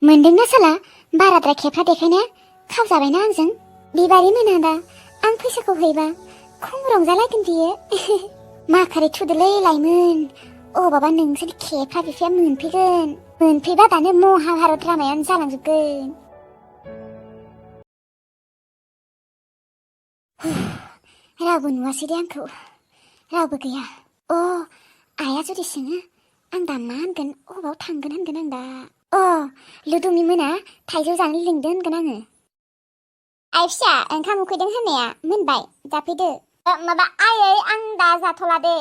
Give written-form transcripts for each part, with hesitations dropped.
मोनदोंना साला बाराद्राय खेफ्रा देखायनाया खावजाबायना आंजों बिबारि मोना दा आं फैसाखौ हैबा खम रंजालायगोन बियो माखारै थुदोलै लाइमोन अबावबा नोंसोरनि खेफ्रा बिफाया मोनफैबा दानो महाभारत रामायण जालांजोबगोन रावबो नुवासै दे आंखौ रावबो गैया आइया जुदि सोङो आं दा मा होनगोन अबाव थांगोन होनगोन आं दा लुदुमि मोना थाइजौ जानो लिंदों होनगोन आङो आइ फिसा ओंखाम उखैदों होननाया मोनबाय जाफैदो माबा आयै आं दा जाथ'ला दे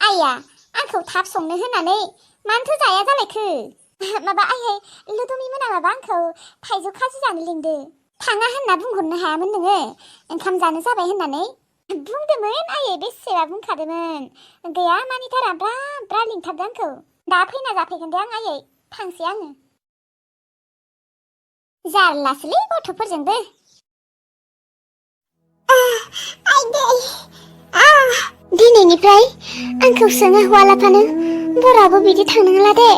आइया आंखौ थाब संनो होनानै मानोथो जाया जालायखो माबा आयै लुदुमि मोना माबा आंखौ थाइजौ खाजि जानो लिंदो थाङा होनना बुंहरनो हायामोन नोङो ओंखाम जानो जाबाय होननानै बुंदोंमोन आयै बेसेबा बुंखादोंमोन गैया मानिथारा ब्रा ब्रा लिंथारदों आंखौ दा फैना जाफैगोन दे आं आयै थांसै आङो जारलासोलै गथ'फोरजोंबो दिनैनिफ्राय आंखौ सोङा हवालाफानो बराबो बिदि थांनांला दे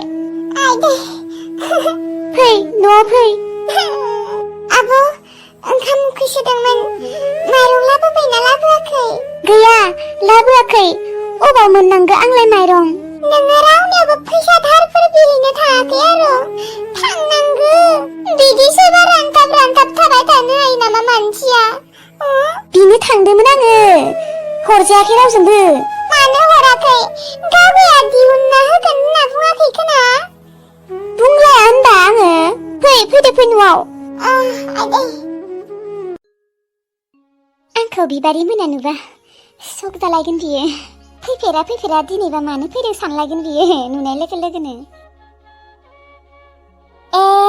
फै न'आव फै आब' ओंखाम उखै सोदोंमोन माइरं लाबोबायना लाबोआखै गैया लाबोआखै अबाव मोननांगौ आंलाय माइरं नोङो रावनियावबो फैसा धारफोर बिहैनो थाङाखै आरो थांनांगौ बिदिसो रानथाब थाबाय थानो हायो नामा मानसिया बिनो थांदोंमोन आङो हरजायाखै रावजोंबो मानो हराखै गावया दिहुनना होगोन होनना बुङाखै खोना बुंलाया होनबा आङो फैदो न'आव आंखौ बिबारि मोना नुबा सक जालायगोन बियो फैफेरा दिनैबा मानो फैदों सानलायगोन बियो नुनाय लोगो लोगोनो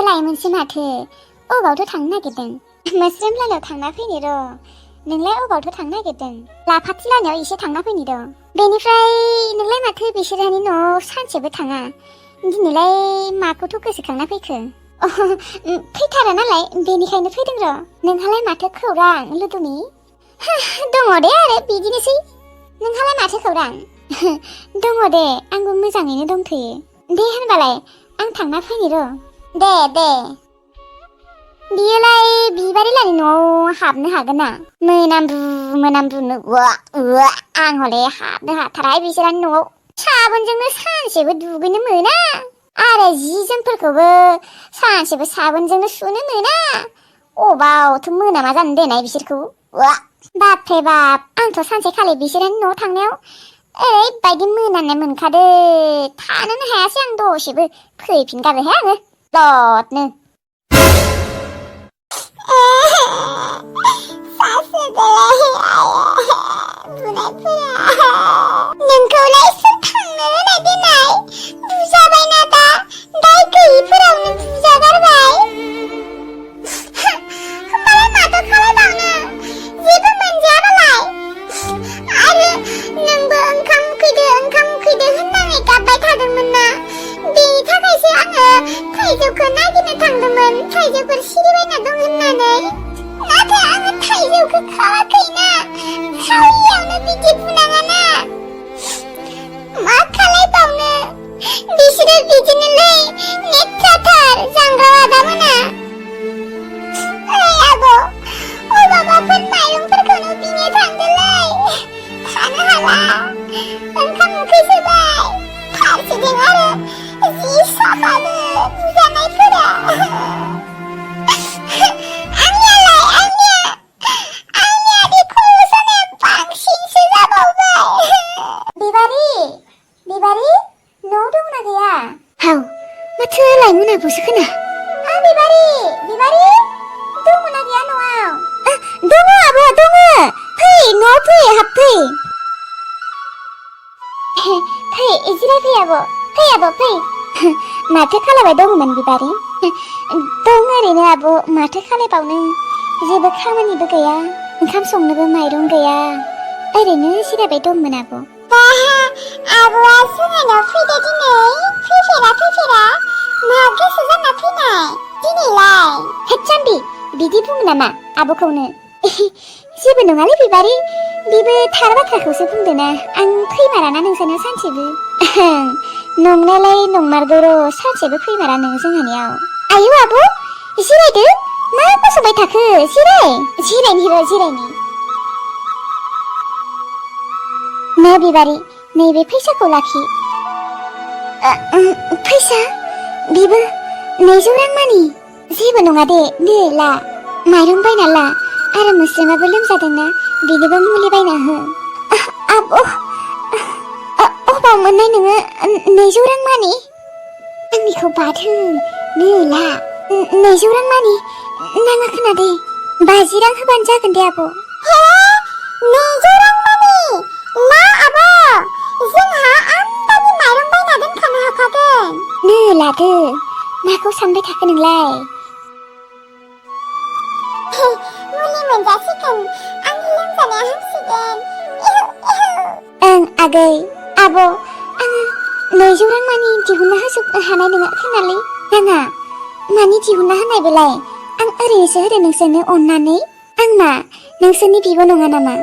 लाइमोनसो माथो अबावथ' थांनो नागिरदों मोस्रोम लानायाव थांना फैनि र' नोंलाय अबावथ' थांनो नागिरदों लाफाथि लानायाव एसे थांना फैनि र' बेनिफ्राय नोंलाय माथो बिसोरहानि न'आव सानसेबो थाङा दिनैलाय माखौथ' गोसोखांना फैखो फैथारा नालाय बेनिखायनो फैदों र' नोंहालाय माथो खौरां लुदुमि दङ दे आरो बिदिनोसै नोंहालाय माथो खौरां दङ दे आंबो मोजाङैनो दंथ'यो दे होनबालाय आं थांना फैनि र' दे बियोलाय बिबारि लानि न'आव हाबनो हागोन ना मोनामब्रुनो आं हले हाबनो हाथारा बिसोरनि न'आव साबोनजोंनो सानसेबो दुगैनो मोना आरो जि जोमफोरखौबो सानसेबो साबोनजोंनो सुनो मोना अबावथ' मोनामा जानो देनाय बिसोरखौ बापरे बाप आंथ' सानसेखालि बिसोरनि न'आव थांनायाव ओरैबायदि मोनामनाय मोनखादो थानोनो हायासै आं दसेबो फैफिनगारबायहाय आङो ददनो नोंखौलाय सोर थांनो होनाय देनाय बुजाबायना दा दाय गैयिफोरावनो बुजागारबाय होमबालाय माथो खालायबावनो जेबो मोनजायाबालाय आरो नोंबो ओंखाम उखैदो होननानै गाबबाय थादोंमोन ना बेनि थाखायसो आङो थाइजौखौ नागिरनो थांदोंमोन थाइजौफोर सिरिबायना दं होननानै नाथाय आङो थाइजौखौ खावाखैना खावैयावनो बिदि बुनाङाना मा खालायबावनो बिसोरो बिदिनोलै नेथ्राथार जांग्रा आदामोना आब' अबावबाफोर माइरंफोरखौनो बिनो थांदोलै थानो हाला ओंखाम उखैसोबाय फारसेथिं आरो जि साबाबो बुजानायफोरा आंनिया खर' सानाया बांसिनसो जाबावबाय बिबारि न'आव दंना गैया हाव माथो लाइमोनाबोसो खोना बिबारि दङना गैया न'आव दङ आब' दङ फै न'आव फै हाबफै जिरायफै आब' फै माथो खालायबाय दङमोन बिबारि दं ओरैनो आब' माथो खालायबावनो जेबो खामानिबो गैया ओंखाम संनोबो माइरं गैया ओरैनो जिरायबाय दंमोन आब' आब'आ जोंहानाव फैदो दिनै फैफेरा मा गोसो जाना फैनाय दिनैलाय हेद जाम्बि बिदि बुङो नामा आब'खौनो जेबो नङालै बिबारि बेबो थार बाथ्राखौसो बुंदोंना आं फैमाराना नोंसानाव सानसेबो नंनायालाय नंमारगौ र' सानसेबो फैमारा नों जोंहानियाव आयु आब' जिरायदो मा गसंबाय थाखो जिरायनि र' जिरायनि नो बिबारि नैबे फैसाखौ लाखि फैसा बिबो 200 रां मानि जेबो नङा दे ला माइरं बायना ला आरो मोस्रोमाबो लोमजादोंना बिनोबो मुलि बायना हो आब' अबाव मोननाय नोङो 200 रां मानि आंनिखौ बाथो ला 200 रां मानि नाङा खोनादे 50 रां होबानो जागोन दे आब' हे 200 रां मानि ला आब' जोंहा आंबाबो माइरं बायना दोनखानो हाखागोन लादो माखौ सानबाय थाखो नोंलाय मुलि मोनजासिगोन आंनि लोमजानाया हामसिगोन आगै आब' आङो 200 रां मानि दिहुनना होजोबनो हानाय नङा खोनालै नाङा मानि दिहुनना होनाय बेलाय आं ओरैनोसो होदो नोंसोरनो अननानै आं मा नोंसोरनि बिब' नङा नामा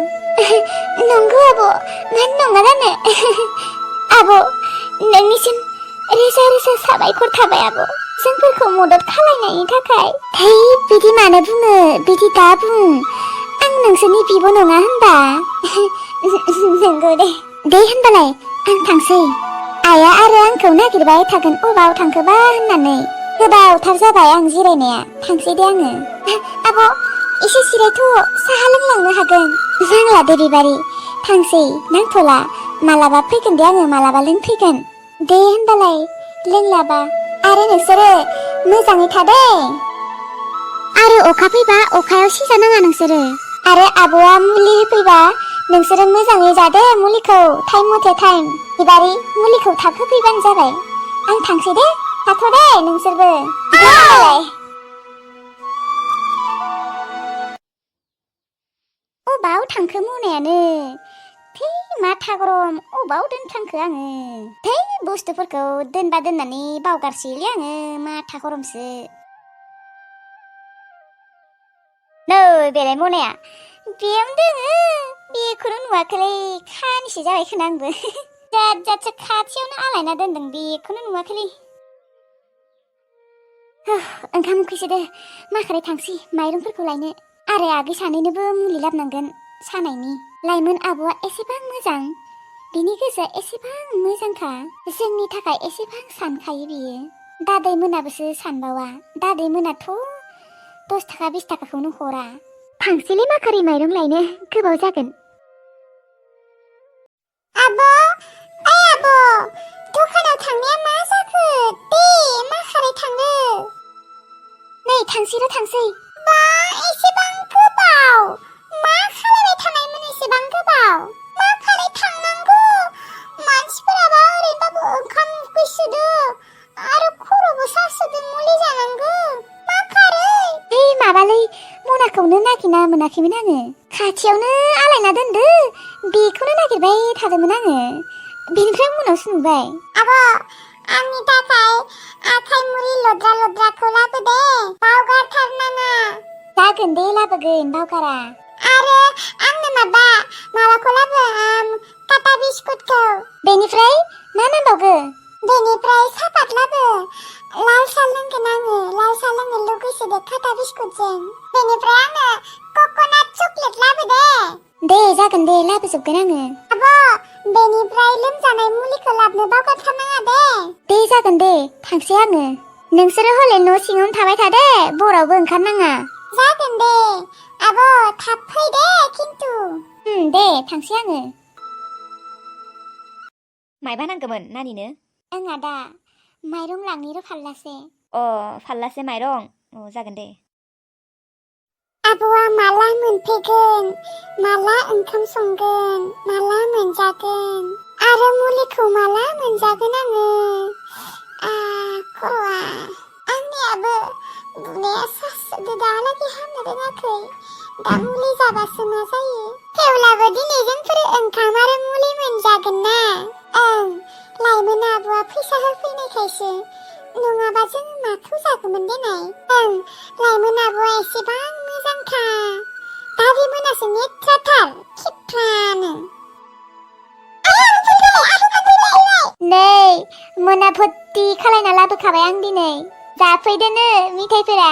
नंगौ आब' मानो नङा जानो आब' नोंनिसिम रोजा रोजा साबायखर थाबाय आब' जोंफोरखौ मदद खालामनायनि थाखाय बिदि मानो बुङो बिदि दा बुं आं नोंसोरनि बिब' नङा होनबा नंगौ दे होनबालाय आं थांसै आइया आरो आंखौ नागिरबाय थागोन अबाव थांखोबा होननानै गोबावथार जाबाय आं जिरायनाया थांसै दे आङो आब' एसे जिरायथ' साहा लोंलांनो हागोन नांला दे बिबारि थांसै नांथ'ला मालाबा फैगोन दे आङो मालाबा लोंफैगोन दे होनबालाय लोंलाबा आरो नोंसोरो मोजाङै थादे आरो अखा फैबा अखायाव सिजानाङा नोंसोरो आरो आब'आ मुलि होफैबा नोंसोरो मोजाङै जादे मुलिखौ टाइम मथे टाइम बिबारि मुलिखौ थाब होफैबानो जाबाय आं थांसै दे थाथ' दे नोंसोरबो अबाव थांखो मनायानो माथा गरम अबाव दोनफ्लांखो आङो बुस्थुफोरखौ दोनबा दोननानै बावगारसैलै आङो माथा गरमसो नै बेलाय मनाया बेयावनो दोङो बेखौनो नुवाखैलै खानिसो जाबाय खोना आंबो जादसो खाथियावनो आलायना दोनदों बेखौनो नुवाखैलै ओंखाम उखैसोदो माखारै थांसै माइरंफोरखौ लायनो आरो आगै सानैनोबो मुलि लाबोनांगोन सानायनि लाइमोन आब'आ एसेबां मोजां बिनि गोसोआ एसेबां मोजांखा जोंनि थाखाय एसेबां सानखायो बियो दादै मोनाबोसो सानबावा दादै मोनाथ' 10 थाखा 20 थाखाखौनो हरा थांसैलै माखारै माइरं लायनो गोबाव जागोन आब' दखानाव थांनाया मा जाखो दे माखारै थाङो नै थांसै बा एसेबां गोबाव मा खालामबाय थानायमोन एसेबां गोबाव माखारै थांनांगौ मानसिफोराबा ओरैनोबाबो ओंखाम उखैसोदो आरो खर'बो सासोदो मुलि जानांगौ माखारै माबालै मनाखौनो नागिरना मोनाखैमोन आङो खाथियावनो आलायना दोनदो बेखौनो नागिरबाय थादोंमोन आङो बेनिफ्राय उनावसो नुबाय आब' आंनि थाखाय आखाइ मुरि लद्रा लद्राखौ लाबोदे बावगारथारनाङा जागोन दे लाबोगोन बावगारा आरो आंनो माबाखौ लाबो टाटा बिस्कुटखौ बेनिफ्राय मा नांबावगो बेनिफ्राय सापात लाबो लाल साह लोंगोन आङो लाल साह लोंनो लुगैसोदो टाटा बिस्कुटजों बेनिफ्राय आंनो कक'नाट चकलेट लाबो दे जागोन दे लाबोजोबगोन आङो आब' बेनिफ्राय लोमजानाय मुलिखौ लाबोनो बावगारथारनाङा दे जागोन दे थांसै आङो नोंसोरो हले न' सिङावनो थाबाय थादे बरावबो ओंखारनाङा जागोन दे आब' थाब फै दे खिन्थु दे थांसै आङो मायबा नांगौमोन नानिनो ओं आदा माइरं लांनिर' फाल्लासे फाल्लासे माइरं जागोन दे आब'आ माला मोनफैगोन माला ओंखाम संगोन माला मोनजागोन आरो मुलिखौ माला मोनजागोन आङो खर'आ आंनियाबो बुनाया सासोदो दाहालागै हामनो रोङाखै दा मुलि जाबासो मा जायो थेवब्लाबो दिनै जोंफोर ओंखाम आरो मुलि मोनजागोन ना ओं लाइमोन आब'आ फैसा होफैनायखायसो नङाबा जों माखौ जागौमोन देनाय ओं लाइमोन आब'आ एसेबां मोजांखा दादि मोनासो नेथ्राथार खिथ्रानो नै मोना भर्ति खालायना लाबोखाबाय आं दिनै जाफैदोनो मिथाइफोरा